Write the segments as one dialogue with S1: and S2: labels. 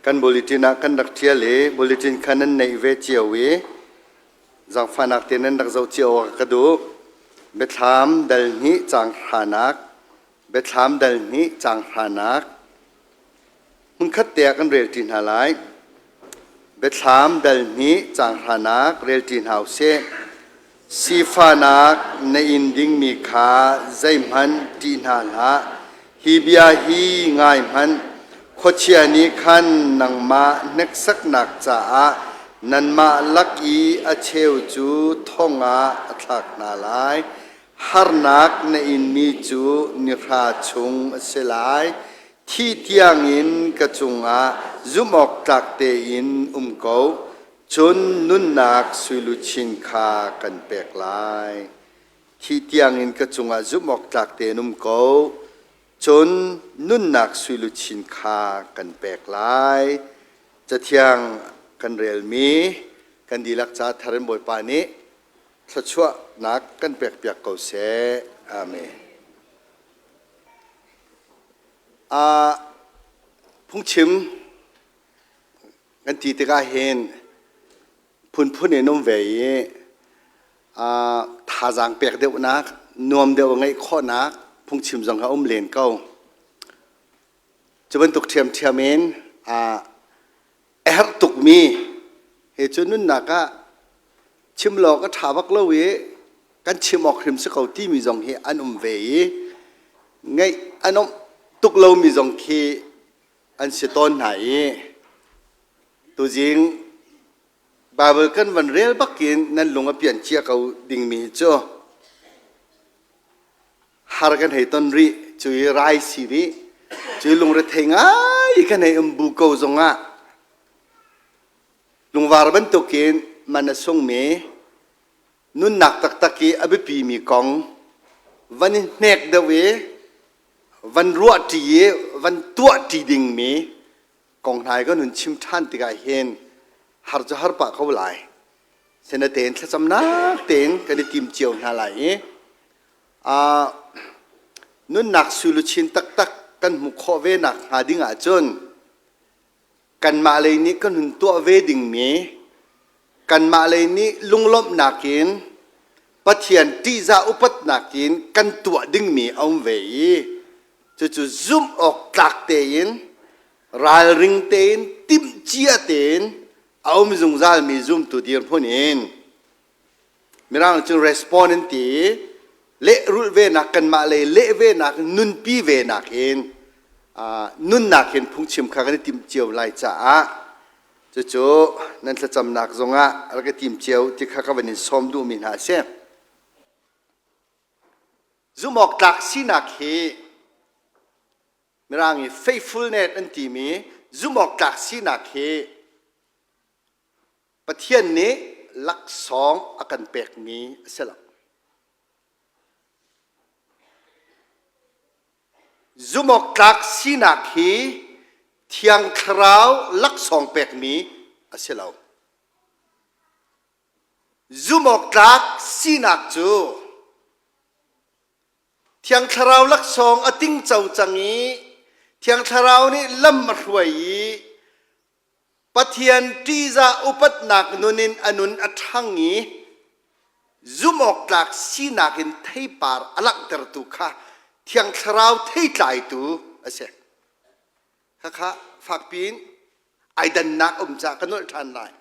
S1: Kan bulletin ah kan rak ṭial i bulletin kha nan neih ve cio i zaangfahnak te nan rak zoh cio awk ka duh. Biathlam dal hnih caang hranak Biathlam dal hnih caang hranak Hmunkhat te ah kan relṭi hna lai. Biathlam dal hnih caang hranak relṭi hna usih. Sifahnak na in dingmi kha zeihmanh ṭih hna hlah. Hi bia hi ngai hmanh. Khuachia nih khan nangmah hneksaknak caah nanmah lak i a cheu cu thong ah a thlak hna lai. Harnak na inmi cu nihra chung a si lai. Thih tiangin ka cungah zumhawktlak tein um ko, cun nunnak suiluchin kha kan pek lai. Thih tiangin ka cungah zumhawktlak tein um ko, cun nunnak suiluchin kha kan pek lai. Cathiang kan relmi kan dihlak ca thar in Bawipa nih thluachuahnak kan pekpiak ko seh. Amen. Phungchim kan ti tikah hin phunphun in um ve i thazaang pek deuhnak, nuam deuh ngeih khawhnak phungchim zong a um len ko. Cu bantuk ṭhiamṭhiam in a herh tukmi he cu nunnak ah chim lawng a ṭha bak lo i kan chim awk hrim si ko timi zong hi an um ve i ngaih a nuamh tuk lomi zong khi an si tawn hna i tuzing Baibal kan van rel bakin nan lung a pian cia ko dingmi hi cu har kan hei ton rih cu i rai si rih cu i lungrethei ngai kan hei um bu ko zongah lungvar bantukin man a sungmi nunnak taktak i a biapimi kong van i hnek deuh i van ruahṭi i van tuahṭi dingmi kong hna i kan hun chim ṭhan tikah hin har cu har pah ko lai. Sinatein thlacamnak tein kan i tim cio hna lai i nunnak suluchin taktak kan hmuh khawh ve nak hnga ding ahcun kanmah lei nih kan hun tuah ve dingmi kanmah lei nih lunglawmhnak in Pathian ṭihzah upatnak in kan tuah dingmi a um ve i cucu zumh awk tlak tein ralring tein timhcia tein a um zungzalmi zumtu dirhmun in Mirang cu respond an ti i lehrulh venak kanmah lei leh venak nunpi venak in nunnak in phungchim kha kan i timh cio lai caah cucu nan thlacamnak zongah rak i tim cio ti kha ka van in sawm duhmi hna a si. Zumhawktlak sinak hi Mirang i faithfulness an timi zumhawktlak sinak hi Pathian nih laksawng a kan pekmi a si lo. Zumhawktlak sinak hi Thiang Thlarau laksawng pekmi a si lo. Zumhawktlak sinak cu Thiang Thlarau laksawng a tingco cang i Thiang Thlarau nih lam a hruai i Pathian ṭihzah upatnak nun in a nun a ṭhang i zumhawktlak sinak in theipar a langhtertu kha Thiang Thlarau theitlaitu a si. Khakha fakpi in ai dannak um caah ka nolh ṭhan lai.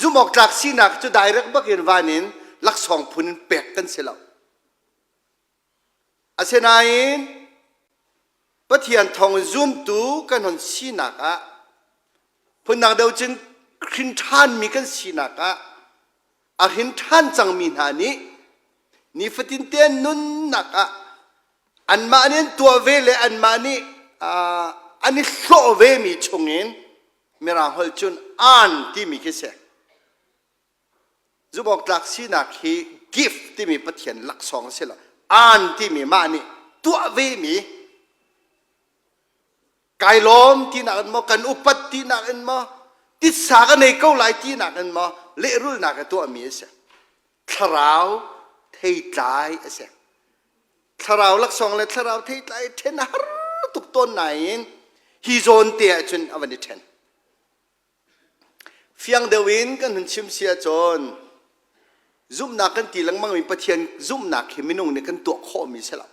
S1: Zumhawktlak sinak cu direct bakin van in laksawng phun in pek kan si lo. Asinain Pathian thawng in zumtu kan hon sinak ah phundang deuh cun hrin ṭhanmi kan sinak ah a hrin ṭhan cangmi hna nih nifatin te nunnak ah anmah nih an tuah ve le anmah nih an i hlawh vemi chungin Mirang holh cun aan timi khi si. Zumhawktlak sinak hi gift timi Pathian laksawng a si lo. Aan timi mah nih tuah vemi kai lawm tinak in maw kan upat tinak in maw titsa ka nei ko lai tinak in maw lehrulhnak a tuahmi a si. Thlarau theitlai a si. Thlarau laksawng le thlarau theitlai ṭhen a har tuk tawn nain hi zawn te ahcun a van i ṭhen. Fiang deuh in kan hun chim si ahcun zumhnak kan ti lengmang mi Pathian zumhnak hi minung nih kan tuah khawhmi si lo.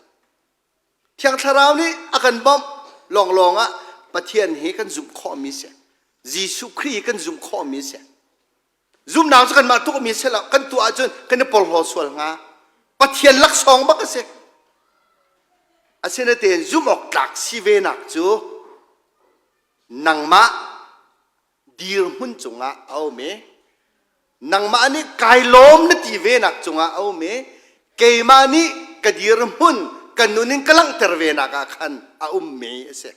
S1: Thiang Thlarau nih a kan bawmh lawnglawng ah Pathian hi kan zumh khawhmi si. Jesuh Khrih hi kan zumh khawhmi si. Zumhnak cu kanmah tuahmi si lo. Kan tuah ahcun kan i porhlaw sual hnga. Pathian laksawng bak a si. Asinain zumh awk tlak si ve nak cu nangmah dirhmun cungah a um i nangmah nih kai lawm na ti ve nak cungah a um i keimah nih ka dirhmun ka nun in ka langhter ve nak ah khan a ummi a si.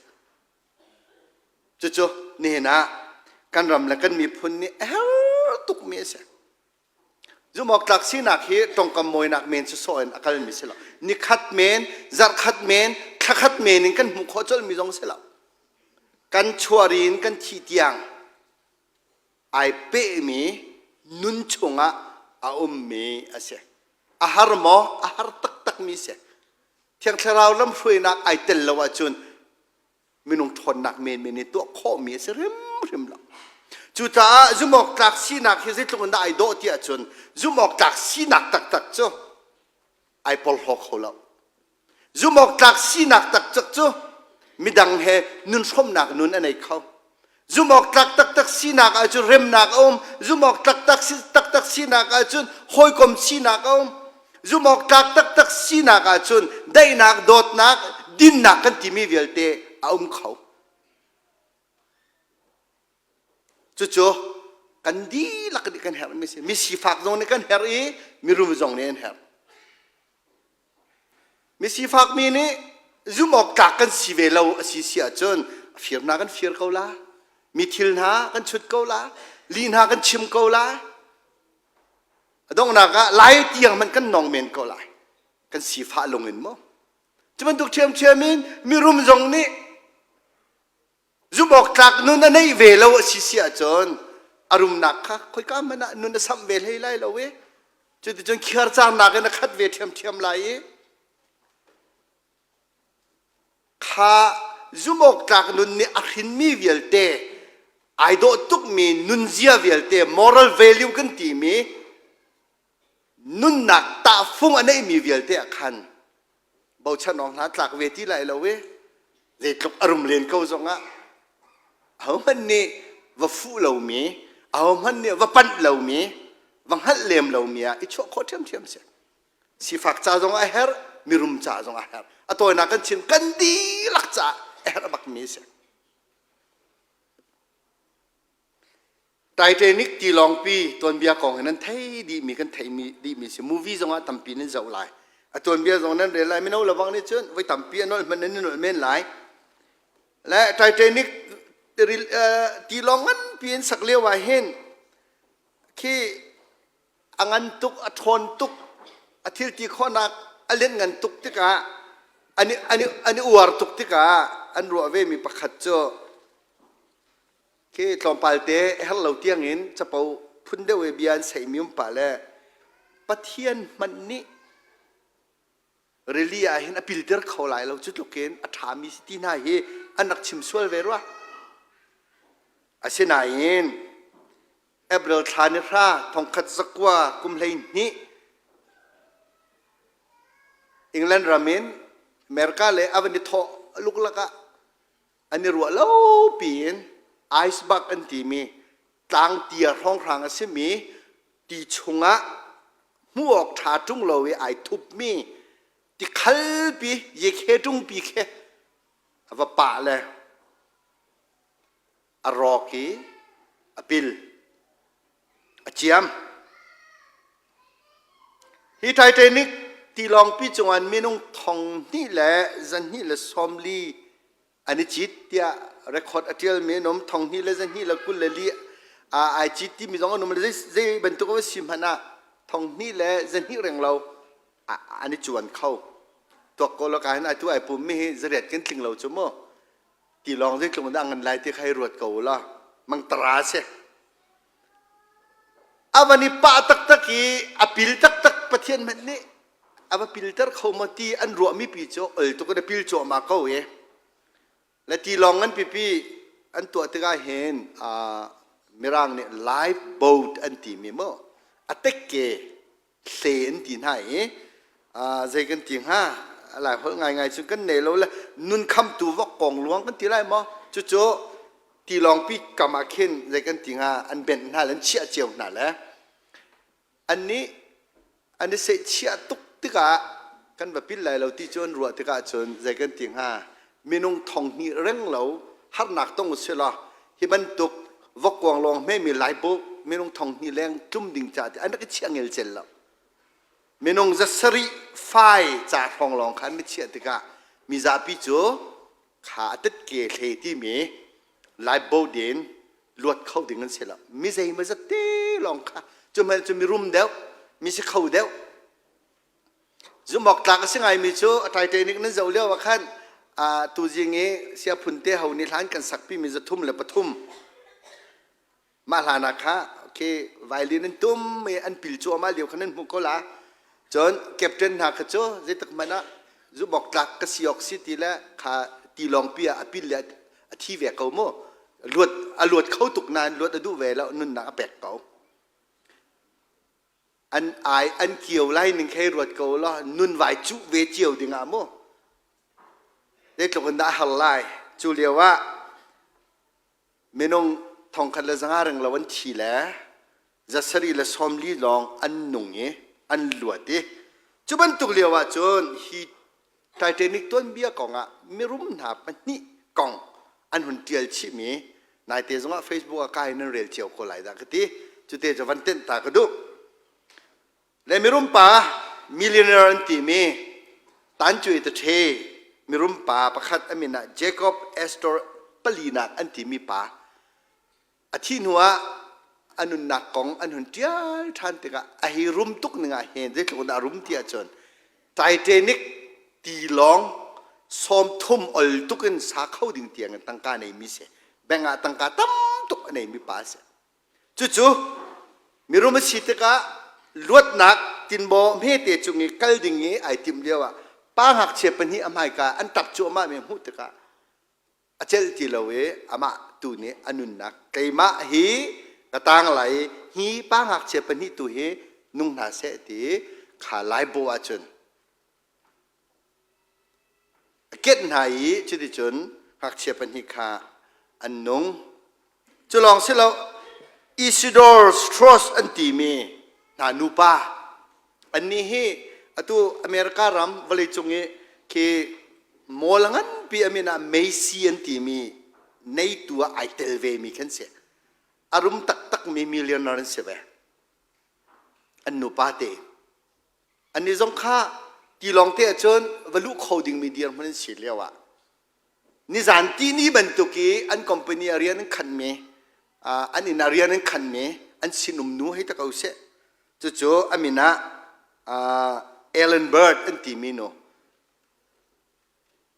S1: Cucu nihin ah kan ram le kan miphun nih a herh tukmi a si. Zumhawktlak sinak hi tongkam mawinak men sawsawh in a kalmi si lo. Nikhat men, zarhkhat men, thlakhat men in kan hmuh khawh colhmi zong si lo. Kan chuah in kan thih tiang ai pehmi nun chungah a ummi a si. A har maw? A har taktakmi si. Thiang Thlarau lamhruainak ai tel lo ahcun minung ṭhawnnak menmen in tuah khawhmi a si hrimhrim lo. Cucaah zumhawktlak sinak hi zeitluk in dah ai dawh ti ahcun zumhawktlak sinak taktak cu ai porhlaw kho lo. Zumhawktlak sinak taktak cu midang he nun hrawmnak nun a nei kho. Zumhawktlak taktak sinak ahcun remnak a um. Zumhawktlak taktak sinak ahcun hawikom sinak a um. Zumhawktlak taktak sinak ahcun daihnak, dawtnak, dinnak kan timi vialte a um kho. Cucu kan dihlak nih kan herhmi si. Mi sifak zong nih kan herh i mirum zong nih an herh. Mi sifakmi nih zumhawktlak kan si ve lo a si si ahcun fir hna kan fir ko la, mi thil hna kan chut ko la, li hna kan chim ko la, A donghnak ah lai tiang hmanh kan nong men ko lai. Kan sifah lung in maw? Cu bantuk ṭhiamṭhiam in mirum zong nih zumh awk tlak nun a neih ve lo a si si ahcun a rumnak kha khoika hmanh ah nun a samh ve hlei lai lo i cuticun khiarcaarnak in a khat ve ṭhiamṭhiam lai i Kha zumhawktlak nun nih a hrinmi vialte, ai dawh tukmi nunzia vialte, moral value kan timi nunnak tahfung a neihmi vialte ah khan bochan awk hna tlak ve ti lai lo i zeitluk a rum len ko zongah ahohmanh nih va fuh lomi, ahohmanh nih va panh lomi, va hngalh lem lomi ah i chuah khawh ṭhiamṭhiam si. Sifak ca zong a herh, mirum ca zong a herh. A tawinak kan chim kan dihlak caah a herh bakmi a si. Titanic tilawngpi tuanbia kong hi nan thei dihmi kan theihmi dihmi si. Movie zong ah tampi nan zoh lai. A tuanbia zong nan rel lai. Mino lawang nih cun voi tampi a nolh hmanh nan i nolh men lai. Le Titanic tilawng nganpi in sak lio ah hin khi a ngan tuk, a ṭhawn tuk, a thil ti khawhnak a lianhngan tuk tikah an i, an i, an i uar tuk tikah an ruah vemi pakhat cu khi tlawmpal te herh lo tiangin capo phun deuh i bia an seihmi um pah le Pathian hmanh nih rili ah hin a pilter kho lai lo cu tluk in a ṭhami si ti hna hi an rak chim sual ve rua. Asinain April thla ni hra thongkhat zakua kum 12 England ram in America le a van i thawh luklak ah an i ruah lo piin iceberg an timi tlang tia hrawnghrang a simi ti chungah hmuh awk ṭha ṭung lo i ai thupmi tikhalpi yekhe ṭungpi khi a va pah le a rawk i a pil a ciam. Hi Titanic tilawngpi cungah minung 2140 an i cit tiah record a ṭialmi an um 2224 ai cit timi zong an um le zei bantuk a si hmanh ah 2200 reng lo an i cuan kho tuak ko lo ka hin atu ai pummi hi zariat kan tling lo cu mu Tilawng zeitluk in dah a ngan lai ti kha i ruat ko u law mangtara a si. A van i pah taktak i a pil taktak Pathian hmanh nih a va pilter kho maw ti an ruahmi pi cu ol tuk in a pil cuahmah ko i le tilawng ngan pipi an tuah tikah hin. Mirang nih life boat an timi mu a tekke hle an ti hna i zei kan ti hnga lai holh ngaingai cu kan nei lo le nun khamtu vok kong luang kan ti lai maw? Cucu tilawngpi kam ah khin zei kan ti hnga an benh hna le an chiah cio hna le annih an i sehchiah tuk tikah kan va pil lai lo ti cu an ruah tikah cun zei kan ti hnga minung thong hnih reng lo harnak tong u sih law hi bantuk vokkuang lawng hmemi laibu minung thong hnih leng tlum ding ca ti an rak i chiah ngelcel lo. Minung za sarih fai ca hrawng lawng kha an i chiah tikah mizapi cu kha a tetke hle timi lifeboat in luat kho ding an si lo. Mi zeimaw zat te lawng kha cu hmanh cu mirum deuh mi si kho deuh. Zumhawk tlak a si ngaimi cu a Titanic nan zoh lio ah khan tuzing i siaphun te ho nih hlan kan sakpi mi 303 mah hlan ah kha khi violin an tum i an pil cuahmah lio kha nan hmuh ko la. Cun captain hna kha cu zeitik hmanh ah zumhawk tlak ka si awk si ti le kha tilawngpi ah a pil le a thi ve ko mu. Luat a luat kho tuk nain luat a duh ve lo, nunnak a pek ko. An ai an kio lai ning hei ruat ko law nun vai cuh ve cio ding ah mu zeitluk in dah a har lai. Cu lio ah minung 1500 reng lo an thi le 740 lawng an nung i an luat i cu bantuk lio ah cun hi Titanic tuanbia kong ah mirum hna pahnih kong an hun ṭial chihmi naite zongah Facebook ah kai nan rel cio ko lai dah ka ti. Cute cu van tenh ta ka duh. Le mirum pa millionaire an timi Tancuai Tathe mirum pa pakhat a min ah Jacob Astor palinak an timi pa A thih hnuah a nunnak kong an hun ṭial ṭhan tikah a hi rum tuk ning ah hin zeitluk in dah a rum ti ahcun Titanic tilawng 30 ol tuk in sa kho ding tiang in tangka neimi si. Bank ah tangka tam tuk a neimi pa a si. Cucu mirum a si tikah luatnak tinbaw hmete cung i kal ding i ai timh lio ah pa ngakchia pahnih a hmaika an ṭap cuahmah mi a hmuh tikah a celh ti lo i amah tu nih a nunnak keimah hi ka tang lai i hi pa ngakchia pahnih tu hi nung hna seh ti kha laibo ahcun a kenh hna i cuticun ngakchia pahnih kha an nung. Cu lawng si lo, Isidore Strauss an timi hna nupa annih hi atu America ram vawleicung i khi mall a nganpi a min ah Macy an timi neitu ah ai tel vemi khan si. A rum taktakmi millionaire an si ve. An nupa te. Annih zong kha tilawng te ahcun va luh kho dingmi dirhmun an si lio ah Nizan tihni bantuk i an company a rian an khanmi, an inn ah rian an khanmi an sinum nu hei ta ko seh. Cucu a min ah Ellen Bird an timi nu.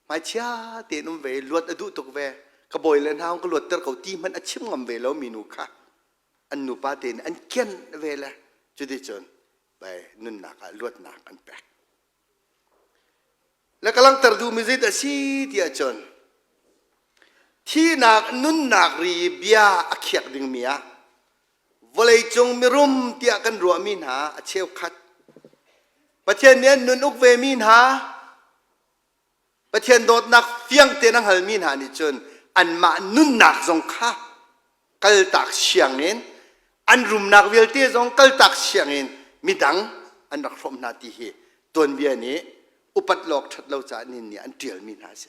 S1: Hmaichia tein um ve, luat a duh tuk ve. Ka bawi le hna ka luatter ko ti hmanh a chim ngam ve lo mi nu kha an nupa tein an kianh ve le cuticun nunnak ah luatnak an pek. Le ka langhter duhmi zeidah a si ti ahcun thihnak nunnak ri bia a khiak dingmi ah vawleicung mirum tiah kan ruahmi hna a cheukhat Pathian nih an nun uk vemi hna Pathian dawtnak fiang tein a hngalmi hna nih cun anmah nunnak zong kha kaltak siangin an rumnak vialte zong kaltak siangin midang an rak hrawmh hna ti hi tuanbia nih upat lawk ṭhat lo caah nin nih an ṭialmi hna a si.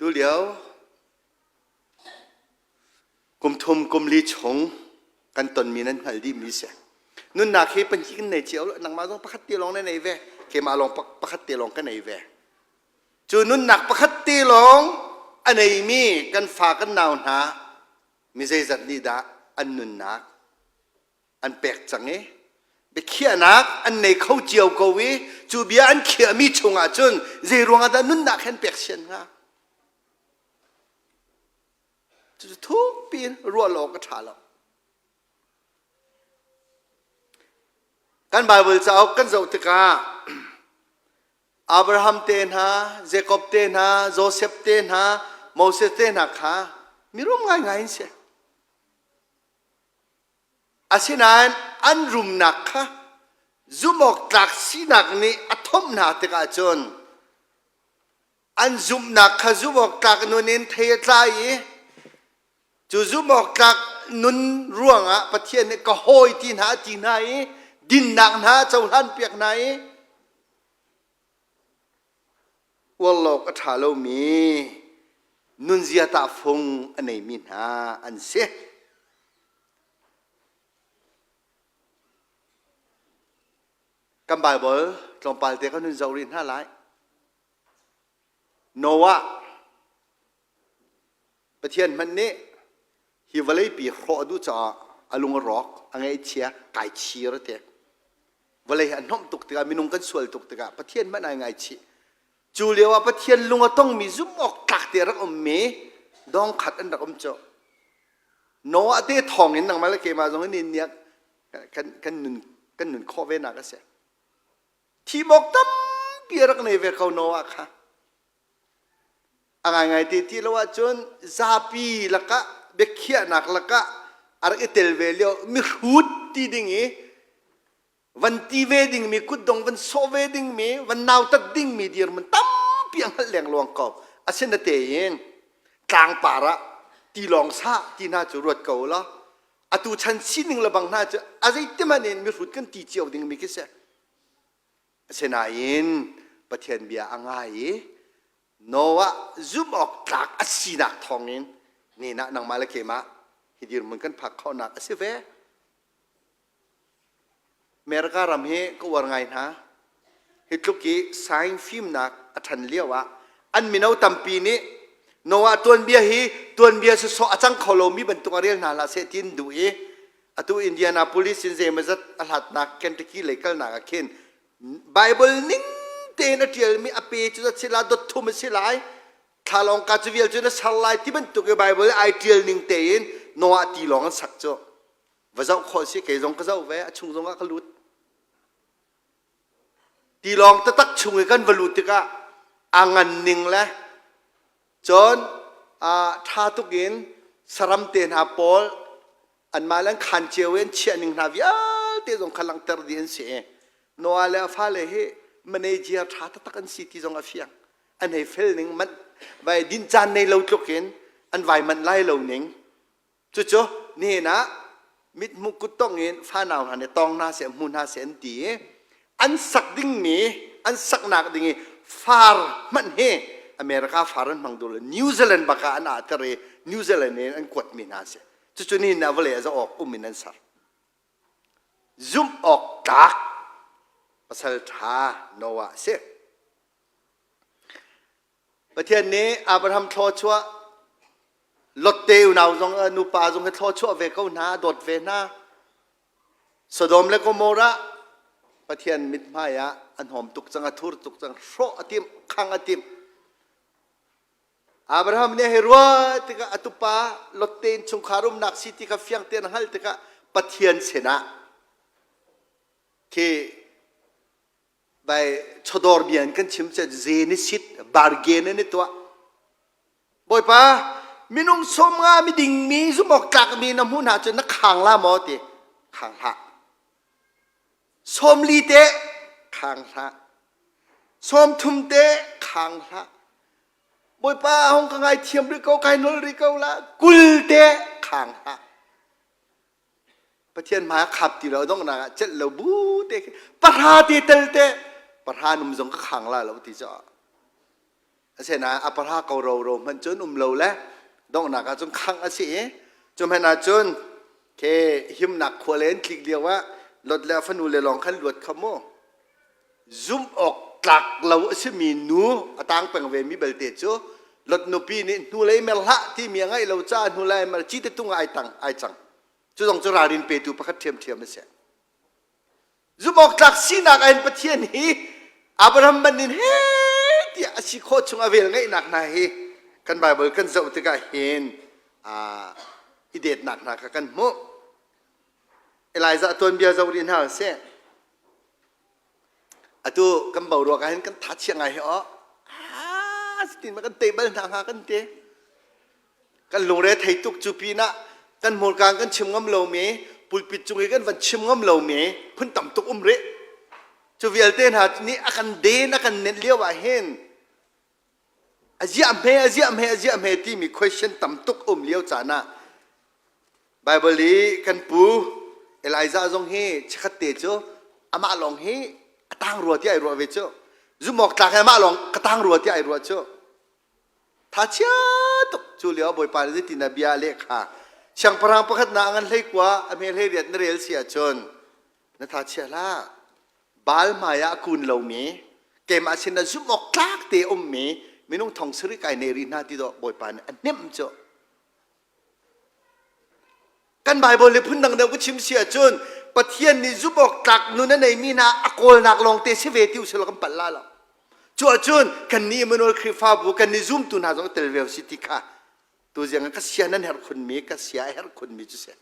S1: Tulio kum thum kum li chung kan tonmi nan hngalh dihmi si. Nunnak hi pahnih kan nei cio lo, nangmah zong pakhat te lawng na nei ve, keimah lawng pakhat te lawng ka nei ve. Cu nunnak pakhat te lawng a neimi kan fa kan nau hna mi zeizat nih dah an nunnak an pek cang i biakhiahnak an nei kho cio ko i cu bia an khiahmi chungah cun zei ruangah dah nunnak he an pek sian hnga? Cucu thukpi in ruah lo awk a ṭha lo. Kan Baibal cauk kan zoh tikah Abraham te hna, Jakob te hna, Josef te hna, Moses te hna kha. Mirum ngaingai an si. Asinain an rumnak kha zumhawktlak sinak nih a thomh hna tikah cun an zumhnak kha zumhawktlak nun in thei a tlai i cu zumhawktlak nun ruangah Pathian nih ka hawi ti hna a ti hna i dinnak hna a cohlan piak hna i uarlawk a ṭha lomi nunzia tahfung a neimi hna an si. Kan Baibal tlawmpal te kan hun zoh rih hna lai. Noah Pathian hmanh nih hi vawleipi hrawh a duh caah a lung a rawk, a ngaihchia, kai chir a ti. Vawlei hi a hnomh tuk tikah minung kan sual tuk tikah Pathian hmanh ai ngaichih. Cu lio ah Pathian lung a tongmi zumh awk tlak te a rak ummi dong khat an rak um cu. Noah te thawng in nangmah le keimah zong in niak kan, kan, nun, kan nun khawh ve nak a si. Thim awk tampi a rak nei ve ko Noah kha. A ngaingai te ti lo ahcun zapi lakah biakhiahnak lakah a rak i tel ve lio mihrut ti ding i van ti ve dingmi kutdong van sawh ve dingmi van nautat dingmi dirhmun tampi a hngalh lengluang ko. Asinatein tlangpar ah tilawng sah ti hna cu ruat ko law atu chan sining le bang hna cu a zeitihmanh in mihrut kan ti cio dingmi khi si. Asinain Pathian bia a ngai i Noah zumh awk tlak a sinak thawngin ni ah nangmah le keimah hi dirhmun kan phak khawhnak a si ve. America ram hi ka uar ngai hna. Hi tluk i science fimnak a ṭhan lio ah an mino tampi nih Noah tuanbia hi tuanbia sawsawh a cang kho lomi bantuk ah rel hna hlah seh ti an duh i atu Indianapolis in zeimawzat a hlatnak Kentucky lei kalnak ah khin Bible ning tein a ṭialmi a pe cu zat si lai dot thum a si lai thlalawng ka cu vial cu na ser lai ti bantuk i Bible ai ṭial ning tein Noah tilawng an sak cu va zoh khawh si kei zong ka zoh ve a chung zong ah ka lut tilawng taktak chung i kan va lut tikah a ngan ning le Cun ṭha tuk in saram te hna pawl anmah le an khaan cio i an chiah ning hna vialte zong kha langhter dih an si i Noah le a fale hi manager ṭha taktak an si ti zong a fiang. An hei fel ning manh vai din caan nei lo tluk in an vai manh lai lo ning Cucu nihin ah mithmuh kuttong in fanau hna nih tawng hna seh hmu hna seh an ti i an sak dingmi an saknak ding i far hmanh hi America far an hmang duh lo New Zealand bak ah an ahter i New Zealand in an kuatmi hna a si. Cucu nihin ah vawlei ah zoh awk um in an ser. Zumh awk tlak pasal ṭha Noah a si. Pathian nih Abraham thluachuah Lot te unau zong nupa zong hi thluachuah ve ko hna, dawt ve hna. Sodom le Gomorrah Pathian mithmai ah a hnawm tuk cang, a thur tuk cang, hrawh a timh, khang a timh. Abraham nih hei ruah tikah a tupa Lot te innchungkhar umnak si ti kha fiang tein a hngalh tikah Pathian sinah khi vai chawdawr bia in kan chim cu zenisit bargain an i tuah bawipa minung som nga miding mi zumawk tlak mi na hmuh hna cu na khang la maw ti khang hlah 40 te khang hlah 30 te khang hlah bawipa hong ka ngai thiam rih ko kai nol rih ko la 20 te khang hlah Pathian hmai ah khap ti lo donghnak ah celh lo bu te khi pahra te tel te pahra num zong ka khang la lo ti caah asinain a pahra ko ro ro hmanh cun um lo le donghnak ah cun khangh a si i cu hmanh ah cun ke himnak khua le an tlik lio ah Lot le a fanu le lawng khan luat kha mu zumh awk tlak lo a simi nu a tang peng ve mi belte cu Lot nupi nih hnulei mer hlah timi a ngaih lo caah hnulei mer ci te tung ah ai tang ai cang Cu zong cu ralrin petu pakhat ṭhiamṭhiam a si. Zumhawktlak sinak ah hin Pathian hi Abraham bannin he tiah a si khawh chung a vel ngeihnak hna hi kan Bible kan zoh tikah hin i detnak hna kha kan hmuh. Elijah tuanbia zoh rih hna sih. Atu kan boruak ah hin kan tha chia ngai hi aw. Ah, tin ma kan te bal hna hnga kan ti. Kan lungre thei tuk cu pinah kan hmurka kan chim ngam lomi pulpit cung i kan van chim ngam lomi phun tam tuk um rih. Cu vialte hna nih a kan den a kan nenh lio ah hin a ziah hme a ziah hme a ziah hme timi question tam tuk um lio caan ah Bible i kan pu Elijah zong hi chikkhat te cu amah lawng hi a tang rua ti ai ruah ve cu. Zumawk tlak he amah lawng ka tang rua ti ai ruah cu. Thachia tuk cu lio Bawipa nih zeitin dah bia a leh kha siangpahrang pakhat na ngan hlei kua a hme hlei riat na rel si ahcun na thachia hlah. Baal hmai ah a kun lomi keimah sin ah zumh awk tlak te ummi minung thong sarih kai nei rih hna ti dawh Bawipa nih a hnemh cu. Kan Baibal nih phundang deuh ka chim si ahcun Pathian nih zumh awk tlak nun a neimi hna a kawlnak lawngte si ve ti usih law kan palh la lo. Cu ahcun kannih Emmanuel Khrihfabu kannih zumtu hna zong tel ve usih ti kha tuziang ah ka sia nan herh khunmi ka sia a herh khunmi cu si.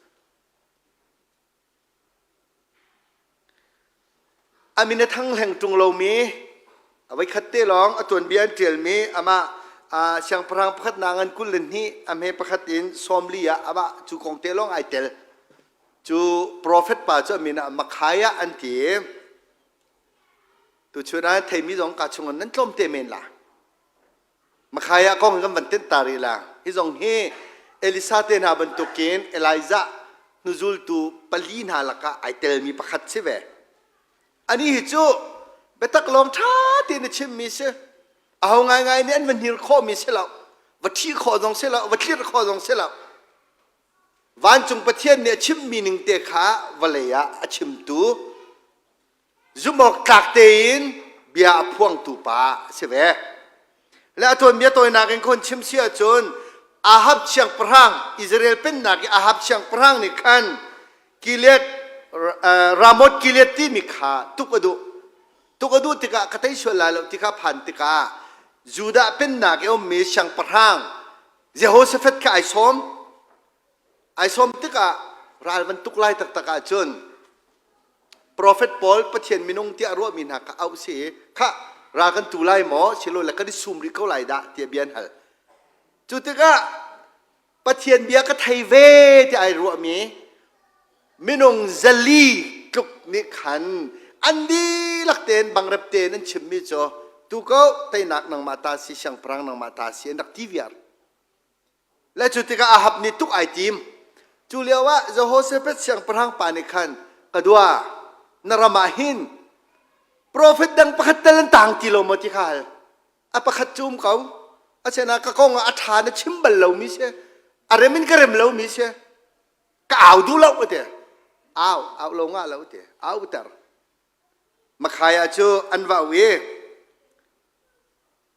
S1: A min a thang hleng ṭung lomi a voikhat te lawng a tuanbia an ṭialmi amah siangpahrang pakhat na ngan 22 a hme pakhat in 40 ah amah cu kong te lawng ai tel. Cu profet pa cu a min ah Makhaiah an ti. Tuchun ah theimi zong ka chungin nan tlawm te men la. Makhaiah kong kan van tenh ta rih la. Hi zong hi Elisa te hna bantukin Elijah hnuzultu pali hna lakah ai telmi pakhat si ve. Ani hi cu biatak lawng ṭha tein a chimmi si. Aho ngaingai nih an va hnir khawhmi si lo. Va ṭhi khawh zong si lo, va tlirh khawh zong si lo. Vancung Pathian nih a chimmi ning te kha vawlei ah a chimtu Zumhawktlak tein bia a phuangtu pa a si ve. Le a tuanbia tawinak in khon chim si ahcun Ahab siangpahrang Israel pennak i Ahab siangpahrang nih khan Gilead Ramoth Gilead timi kha tuk a duh. Tuk a duh tikah ka tei sual lai lo ti kha phan tikah Judah pennak i ummi siangpahrang Jehoshaphat kha ai sawm. Ai sawm tikah ral van tuk lai taktak ahcun Profet pawl Pathian minung tiah ruahmi hna kha auh si i khah ra kan tu lai maw silole kan i sum rih ko lai dah tiah bia an hal. Cu tikah Pathian bia ka thei ve tiah ai ruahmi minung zali tluk nih khan an dihlak tein bangrep tein an chimmi cu tu ko teinak nangmah ta si siangpahrang nangmah ta si an rak ti viar. Le cu tikah Ahab nih tuk ai tim. Cu lioah Jehoshaphat siangpahrang pa nih khan ka dua na ram ah hin profet dang pakhat tal an tang ti lo maw ti kha hal. A pakhat cu um ko. Asinain ka kong ah a ṭha na chim bal lomi si. A rem in ka rem lomi si. Ka au duh lo a ti. Au, au lo ngah lo a ti. Au ter. Makhaya cu an va au i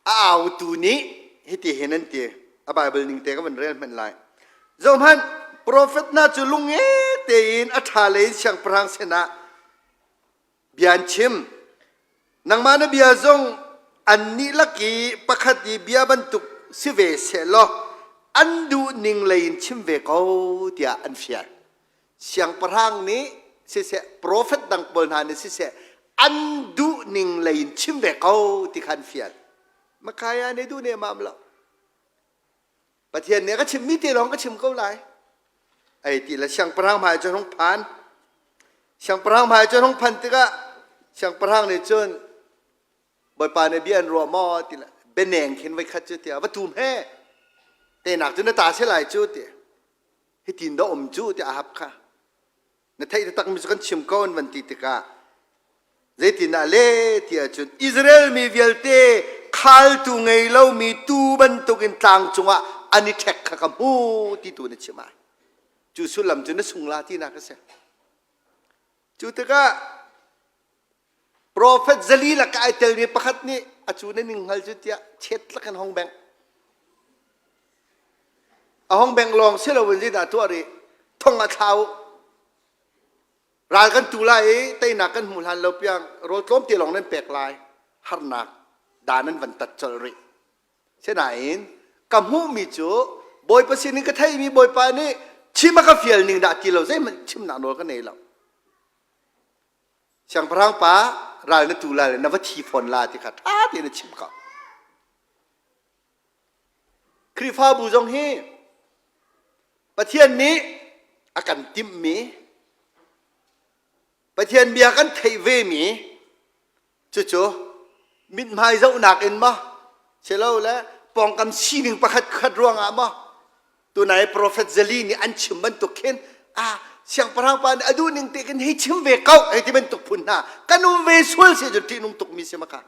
S1: A autu nih hiti hin an ti. A Baibal ning te ka van rel hmanh lai. Zohhmanh, profet hna cu lunge tein a ṭha lei in siangpahrang sinah bia an chim. Nangmah na bia zong annih lak i pakhat i bia bantuk si ve seh law an duh ning lei in chim ve ko tiah an fial. Siangpahrang nih siseh, profet dang pawl hna nih siseh, an duh ning lei in chim ve ko ti kha an fial. Makaya nih duh nehmam lo. Pathian nih a ka chimmi te lawng ka chim ko lai. Ei ti le siangpahrang hmai cun hung phan. Siangpahrang hmai cun hung phan tikah siangpahrang nih cun Bawipa nih bia an ruah maw ti le bianeng khin voi khat cu tiah va tum he tenak cu na ta se lai cu ti hitin dah um cu tiah Ahab kha na theih taktak mi cu kan chim ko an van ti tikah zeitindah le ti ahcun Israel mi vialte khaltu ngei lomi tuu bantukin tlang cungah an i ṭhek kha ka hmu ti tu na chim ai cu sullam cu na sung la tinak a si cu tikah Profet zali lakah ai telmi pakhat nih a cu na ning hngal cu tiah chet lakin hong bengh. A hong bengh lawng si loin zeidah tuah rih? Thong a thla u. Ral kan tu lai i teinak kan hmu hlan lo piang rawl tlawmte lawng nan pek lai. Harnak dan an van tat colh rih. Sinain ka hmuhmi cu Bawipa sinin ka theihmi Bawipa nih chim a ka fial ning dah ti lo zeihmanh chimnak nawl ka nei lo. Siangpahrang pa ral na tu lai le na va thi fawn la ti kha ṭha tein a chim ko. Khrihfabu zong hi Pathian nih a kan timhmi, Pathian bia kan theih vemi cucu mithmai zohnak in maw silole pawngkam sining pakhat khat ruangah maw tunai profet Zali nih an chim bantuk khin ah siangpahrang pa nih a duh ning te khin hei chim ve ko hei ti bantuk phun hna kan um ve sual si cu ṭihnung tukmi si maka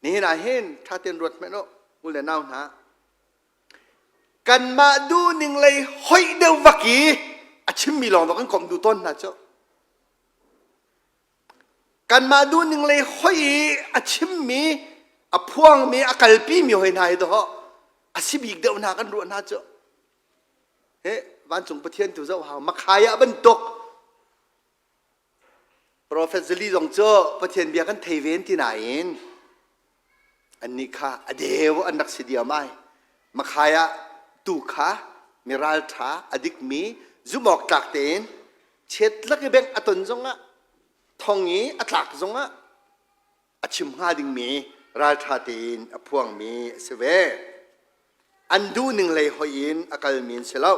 S1: Nihin ah hin ṭha tein ruat hmanh u, u le nau hna. Kanmah duhning lei hoih deuh vak i a chimmi lawng dawh kan komh duh tawn hna cu. Kanmah duhning lei hoih i a chimmi, a phuangmi, a kalpimi hoi hna hi dawh a si bik deuh hna kan ruah hna cu. He vancung Pathian tu zoh hau makhaya bantuk Profet Zali zong cu Pathian bia kan thei ve an ti nain annih kha a deu an rak si diam ai. Makhai ah tu kha mi ralṭha a dikmi zumh tlak tein chetlak i bengh a ton zongah thong i a tlak zongah a chim hnga dingmi ralṭha tein a phuangmi a si ve. An duhning lei hoih in a kalmi an si lo.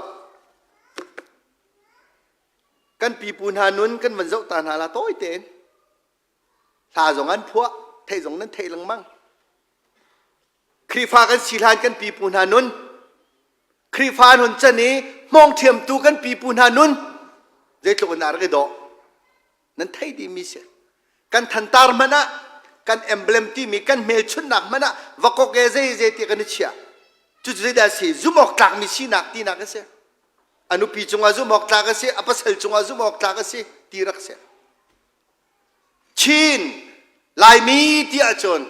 S1: Kan pipu hna nun kan van zoh ta hna la tawi tein. Hla zong an phuah, theih zong nan theih lengmang. Khrihfa kan si hlan kan pipu hna nun, Khrihfa an hun can i hmawng ṭhiamtu kan pipu hna nun zeitluk in dah rak i dawh. Nan theih dihmi si. Kan thantar hmanh ah, kan emblem timi kan hmelchunhnak hmanh ah vakok e zei zei ti kan i chiah. Cucu zeidah a si? Zumh awk tlakmi sinak tinak a si. A nupi cungah zumh awk tlak a si, a pasal cungah zumh awk tlak a si ti rak si. Chin Laimi ti ahcun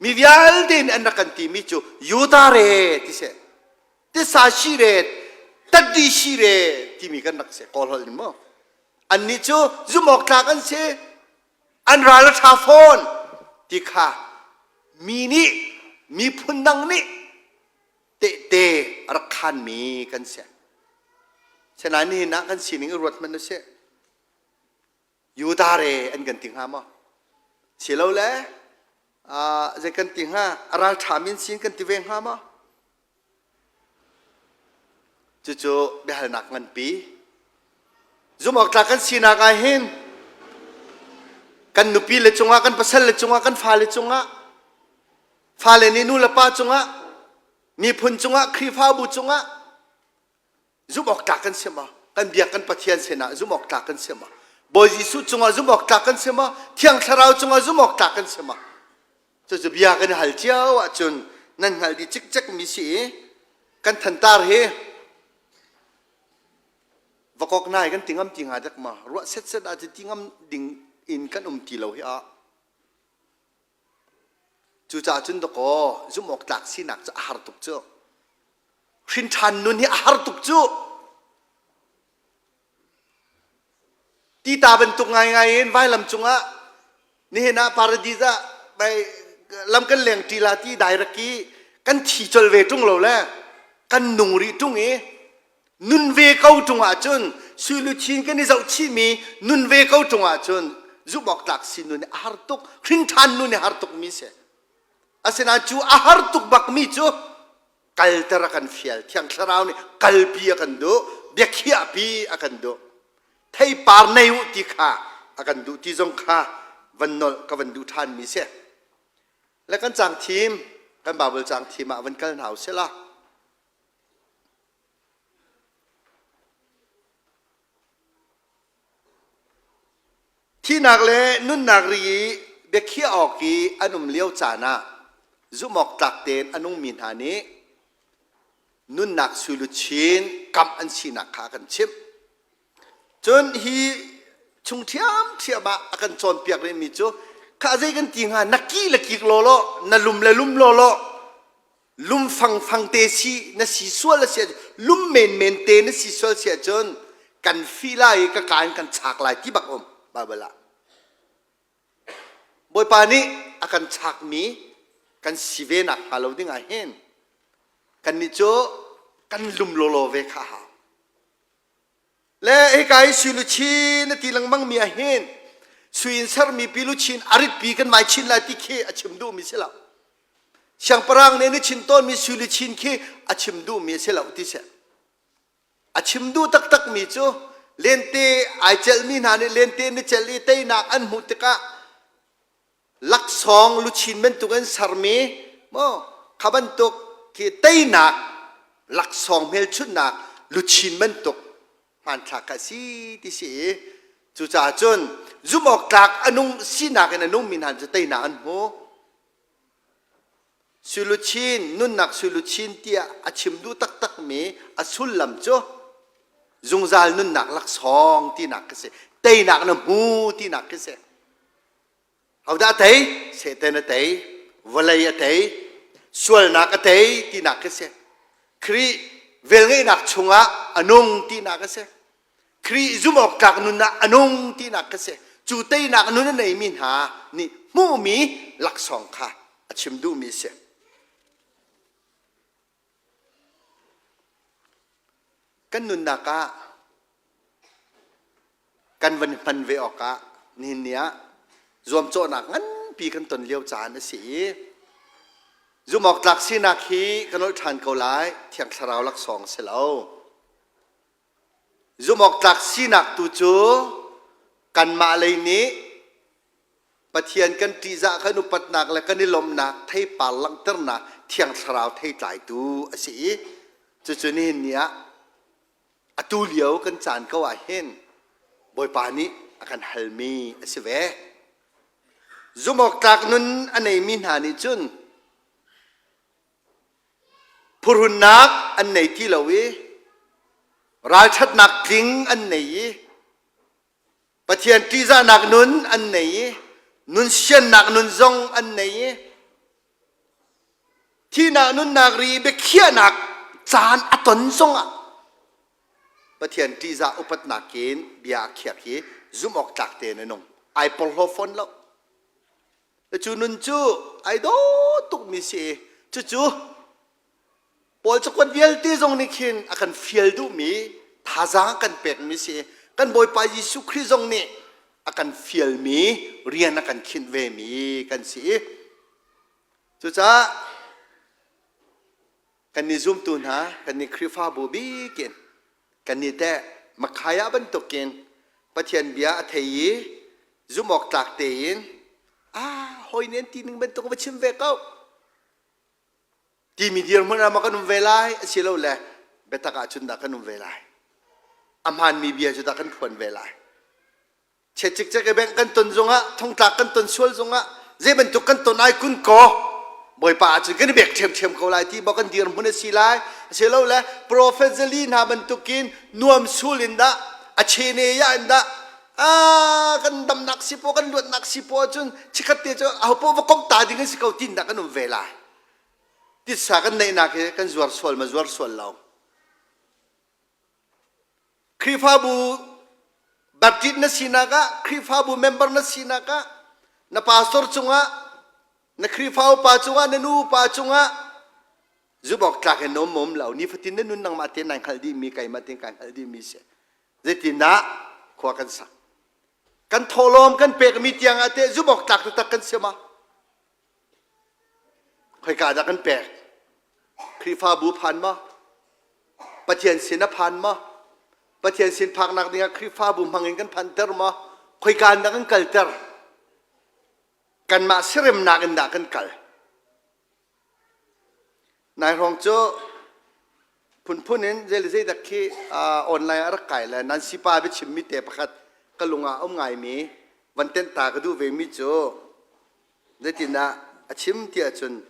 S1: mi vialte nih an rak kan timi cu Yutare ti si. Tisa shi re, taddi shi re timi kan rak si. Kawl holh in maw? Annih cu zumh awk tlak an si. An ral a ṭha fawn ti kha mi nih miphun dang nih tehte a rak khanmi kan si. Sinain nihin ah kan sining i ruat hmanh usih. Yudare an kan ti hnga maw? Silole zei kan ti hnga? A ralṭha min sin kan ti ve hnga maw? Cucu biahalnak nganpi. Zumhawktlak kan sinak ah hin kan nupi le cungah, kan pasal le cungah, kan fale cungah, fale nih nu le pa cungah, miphun cungah, Khrihfabu cungah zumhawktlak kan si maw? Kan biak kan Pathian sinah zumhawktlak kan si maw? Bawi Jesuh cungah zumhawktlak kan si maw? Thiang Thlarau cungah zumhawktlak kan si maw? Cucu bia kan i hal cio ahcun nan hngalh dih cikcek mi si i kan thantar hi vakok nai kan ti ngam ti hnga dek ma ruah setset ah ti ngam ding in kan um ti lo hi a cucaah cun dakaw zumh awk tlak sinak cu a har tuk cu hrin ṭhan nun hi a har tuk cu Tita bantuk ngaingai in vailam cungah nihin ah paradis ah vai lam kan leng ṭi la ti direct i kan thi col ve ṭung lo le kan nung rih ṭung i nun ve ko ṭung ahcun sui luchin kan i zoh chihmi nun ve ko ṭung ahcun zumh awk tlak si nun hi a har tuk hrin ṭhan nun hi har tuk mi si asinain cu a har tuk bak mi cu kalter a kan fial thiang thlarau nih kalpi a kan duh biakhiahpi a kan duh theipar nei u ti kha a kan duh ti zong kha van nolh ka van duh ṭhan mi si le kan cang thim kan Bible cang thim ah van kal hna u sila Thihnak le nunnak ri i biakhiah awk i an um lio caan ah zumhawktlak tein a nungmi hna nih nunnak suiluchin kamh an sinak kha a kan chimh. Cun hi chung ṭhiamṭhiam ah a kan cawnpiak rihmi cu kha zei kan ti hnga na ki le kik law law na lum le lum law law lum fangfang te si na si sual a si lum menmen te na si sual si ahcun kan fi lai i ka ka in kan chak lai ti bak um Bible ah Bawipa nih a kan chakmi kan si ve nak hnga lo ding ah hin kannih cu kan lum lawlaw ve kha hau Le hika hi sui luchin a ti lengmang mi ah hin sui in sermi pi luchin a ritpi kan mai chin lai ti khi a chim duhmi si lo. Siangpahrang nih ni chin tawnmi sui luchin khi a chim duhmi a si lo ti si. A chim duh taktakmi cu lente ai celhmi hna nih lente an i celh i teinak an hmuh tikah laksawng luchin bantuk an sermi maw kha bantuk khi teinak laksawng hmelchunhnak luchin bantuk hmanthlak kha a si ti si i cucaah cun zumhawktlak a nung sinak in a nungmi hna cu teinak an hmu. Suluchin, nunnak suluchin tiah a chim duh taktakmi a sullam cu zungzal nunnak laksawng tinak khi si. Teinak na hmu tinak khi si. Hodah a tei? Satan a tei, vawlei a tei, sualnak a tei tinak khi si. Khrih velngeihnak chungah a nung tinak a si. Khrih zumhawktlak nun ah a nung tinak kha si. Cu teinak nun a neimi hna nih hmuhmi laksawng kha a chim duhmi a si. Kan nunnak ah kan van hman ve awkah nihin ni ah zuamcawhnak nganpi kan ton lio caan a si i zumhawktlak sinak hi kan olh ṭhan ko lai Thiang Thlarau laksawng a si lo. Zumhawktlak sinak tu cu kanmah lei nih Pathian kan ṭihzah kan upatnak le kan i lawmhnak theipar langhternak Thiang Thlarau theitlaitu a si i cucu nihin ni ah atu lio kan caan ko ah hin Bawipa nih a kan halmi a si ve. Zumhawktlak nun a neimi hna nih cun Phuhrunnak an nei ti lo i ralṭhatnak tling an nei i Pathian ṭihzahnak nun an nei i nun siannak nun zong an nei i thihnak nunnak ri biakhiahnak caan a ton zongah Pathian ṭihzah upatnak in bia a khiak i zumh awk tlak tein a nung. Ai porhlaw fawn lo. Cu nun cu ai dawh tukmi si i cucu Paul cakuat vialte zong nih khin a kan fial duhmi thazaang a kan pekmi si i kan Bawipa Jesuh Khrih zong nih a kan fialmi rian a kan khinh vemi kan si i cucaah Kannih zumtu hna, kannih Khrihfabu bikin kannih teh Makhaya bantukin Pathian bia a thei i zumh awk tlak tein ah hawi nih an ti ning bantuk va chim ve ko timi dirhmun ah maw kan um ve lai asilole biatak ahcun dah kan um ve lai a hmaanmi bia cu dah kan phuan ve lai Chiat cikcek i bengh kan ton zongah thongtlak kan ton sual zongah zei bantuk kan ton ai kun kaw Bawipa ahcun kan i bek ṭhiamṭhiam ko lai ti maw kan dirhmun a si lai asilole profet Zali hna bantukin nuam sul in dah a chene ya in dah ah kan damnak si paw kan luatnak si paw ahcun chikhat te cu aho paoh va komh ta ding an si ko tin dah kan um ve lai titsa kan neihnak hi kan zuar sual ma zuar sual lo Khrihfabu Baptist na sinak ah, Khrihfabu member na sinak ah, na pastor cungah, na Khrihfa upa cungah, na nu upa cungah zumhawk tlak in na um um lo. Nifatin na nun nangmah tein nai hngalh dihmi, keimah tein kai hngalh dihmi si. Zeitindah khua kan sak? Kan thawhlawm kan pekmi tiang ah teh zumhawk tlak taktak kan si ma? Khoika dah kan pek? Khrihfabu phan maw? Pathian sin a phan maw? Pathian sin phaknak dingah Khrihfabu hmangin kan phanter maw? Khoika in dah kan kalter? Kanmah siaremnak in dah kan kal? Nai hrawng cu phunphun in zei le zeidak khi online ah rak kai le Nancy pa biachimmi te pakhat ka lung ah a um ngaimi van tenh ta ka duh vemi cu zeitindah a chim ti ahcun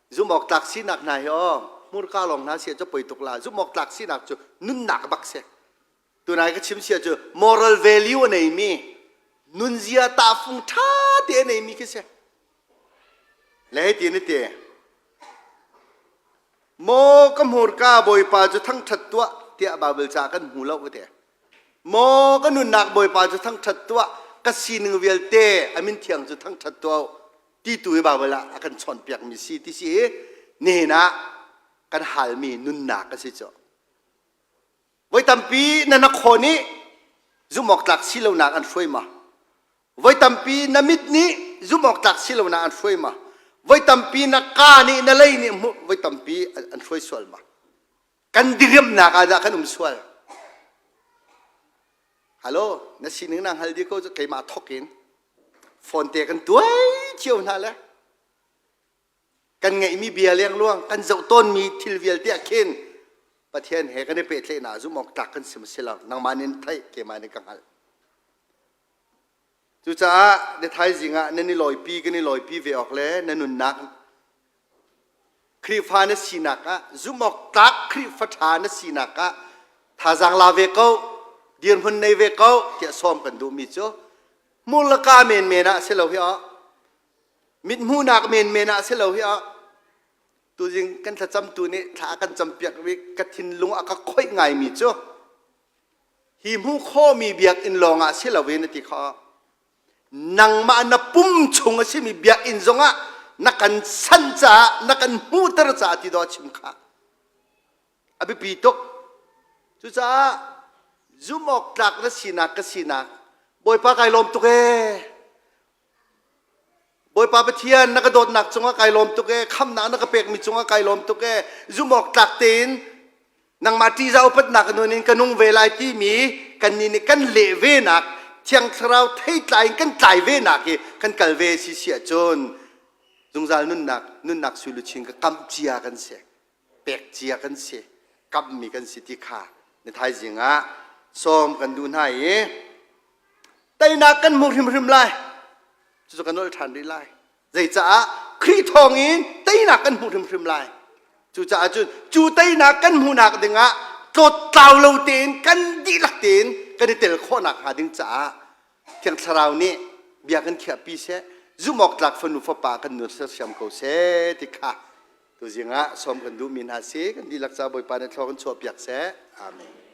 S1: zumhawktlak sinak hna hi aw hmurka lawng hna si cu poi tuk la zumhawktlak sinak cu nunnak bak si tunai ka chim sia cu moral value a neimi nunzia tahfung ṭha te a neimi khi si le hei ti na ti maw ka hmurka bawipa cu thangṭhat tuah tiah Baibal ca kan hmu lo ka ti Maw ka nunnak Bawipa cu thangṭhat tuah, ka sining vialte a min thiang cu thangṭhat tuah ti tu hi Baibal ah a kan chawnpiakmi si ti si i nihin ah kan halmi nunnak a si cu. Voi tampi na na khaw nih zumhawktlak si lonak an hruai ma? Voi tampi na mit nih zumh awk tlak si lo na an hruai ma? Voi tampi na ka nih na lei nih hmuh voi tampi an hruai sual ma? Kan diriamnak ah dah kan um sual? Halo, na sining na hngal dih ko cu keimah thok in phone te kan tuai cio hna le kan ngeihmi bia lengluang kan zoh tawnmi thil vialte ah khin Pathian he kan i pehtlaihnak zumh awk tlak kan si maw si lo nangmah nih theih keimah nih ka hngalh. Cucaah na thaizing ah nan i lawipi kan i lawipi ve awk le na nunnak Khrihfa na sinak ah zumh awk tlak Khrihfa ṭha na sinak ah thazaang la ve ko dirhmun nei ve ko tiah sawm kan duhmi cu hmur le ka menmen ah si lo hi ah mithmuhnak menmen ah si lo hi ah tuzing kan thlacamtu nih thla a kan campiak i ka thinlung a ka khoih ngaimi cu hi hmuh khawhmi biakinn lawngah si loin a ti kha nangmah na pum chung a simi biakinn zongah na kan sanh caah na kan hmuhter caah ti dawh a chim kha a biapi tuk. Cucaah zumh awk tlak na sinak ka sinak Bawipa kai lawm tuk ee. Bawipa Pathian na ka dawtnak cungah kai lawm tuk ee. Khamnak na ka pekmi cungah kai lawm tuk ee. Zumh awk tlak tein nangmah ṭihzah upatnak nun in ka nung ve lai timi kannih nih kan leh venak Thiang Thlarau theitlai in kan tlai venak hi kan kal ve si si ahcun zungzal nunnak nunnak sui luchin ka kamh cia kan si pek cia kan si kamhmi kan si ti kha ni thaizing ah sawm kan duh hna i teinak kan hmu hrimhrim lai. Cucu kan nolh ṭhan rih lai. Zeicaah? Khrih thawngin teinak kan hmu hrimhrim lai. Cucaah cun cu teinak kan hmuhnak dingah tlawttlau lo tein kan dihlak tein kan i tel khawhnak hnga ding caah Thiang Thlarau nih bia kan khiahpi seh, zumh awk tlak fanu fapa kan nur sersiam ko seh ti kha tuzing ah sawm kan duhmi hna si. Kan dihlak ca Bawipa nih thlaw kan chuahpiak seh. Amen.